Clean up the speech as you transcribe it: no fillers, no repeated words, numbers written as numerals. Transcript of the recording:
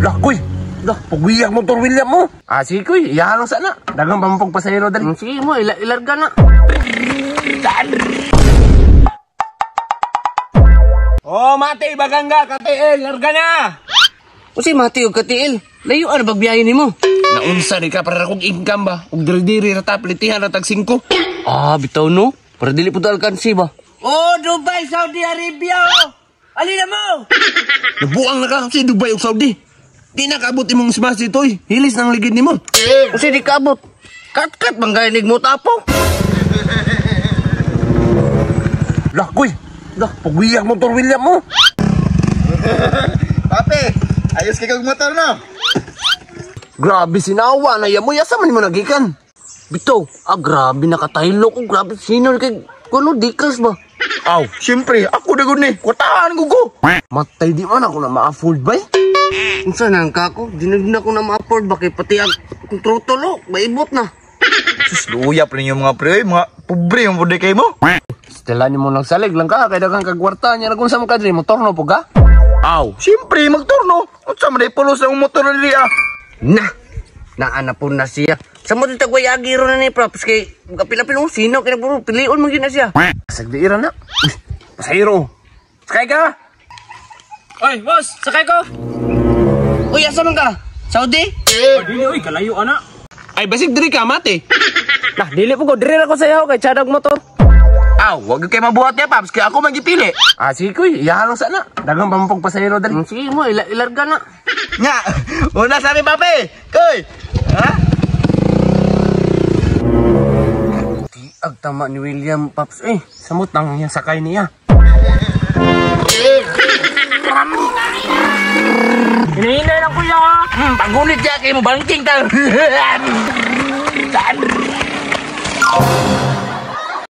Lah, kuy. Lah, pugwiyang motor William mo. Ah, sige kuy, iyahan lang sana. Dagang pampog pasahero dali. Sige mo, ilarga na. Oh, mati baganga KTL, larga na. Unsay mati og KTL? Layo ar bagbiyahe nimo. Naunsa di ka para kog income ba? Og diri-diri ra ta plitihan ra tag 5. Ah, bitaw no. Para dili pud alkansi ba. Oh, Dubai, Saudi Arabia. Oh. Ali na mo. Nabuang na ka si Dubai ug Saudi. Di na kaabot imong smash dito, oy. Hilis nang ligid nimo. Unsay di kaabot? Kat-kat bangay mo tapo. Lah, kuy. Lah, pugwiyang motor William mo. Pape, ayos kay kag motor no. Grabe sinawa na yamoy asa man nimo nagikan. Bitaw, ah grabe nakatahilo ko, grabe sino kay kuno decals ba? Aw, siyempre ako na gud ni. Kwartahan ko ko. Matay di man ako na ma-afford bay. Unsa nang ka ko? Di na ako na ma-afford ba kay pati ang throttle oh, maibot na. Sus, luya pa ninyo mga pre, mga pobre yung pud kay mo. Stella nimo nagsalig lang ka kay daghang kagwarta niya kung sa mo kadri motorno po ka. Aw, siyempre magturno. Unsa man day pulos ang motor na diri ah. Na. Naana po na siya. Sa mo dito way agiro na ni props kay kapila-pila sino kay puro pilion man gyud na siya. Sagdiira na. Uy, pasahero. Sakay ka. Oy, boss, sakay ko. Uy, asa man ka? Saudi? Dili oy, kalayo ana. Ay basig diri ka mate. Nah, dili po ko diri ra ko sa ihaw kay tsadag motor. Aw, wag kay mabuhat ya, Paps, kay ako magipili. Ah, sige kuy, iyahan lang sana. Daghang pampog pasahero dali. Sige mo, ilarga na. Nga, una sabi pape. Koy. Ha? Tiag tama ni William Paps eh. Samot nang iyang sakay niya. Hinahinay lang kuya. Pagunit siya kay mo banking ta.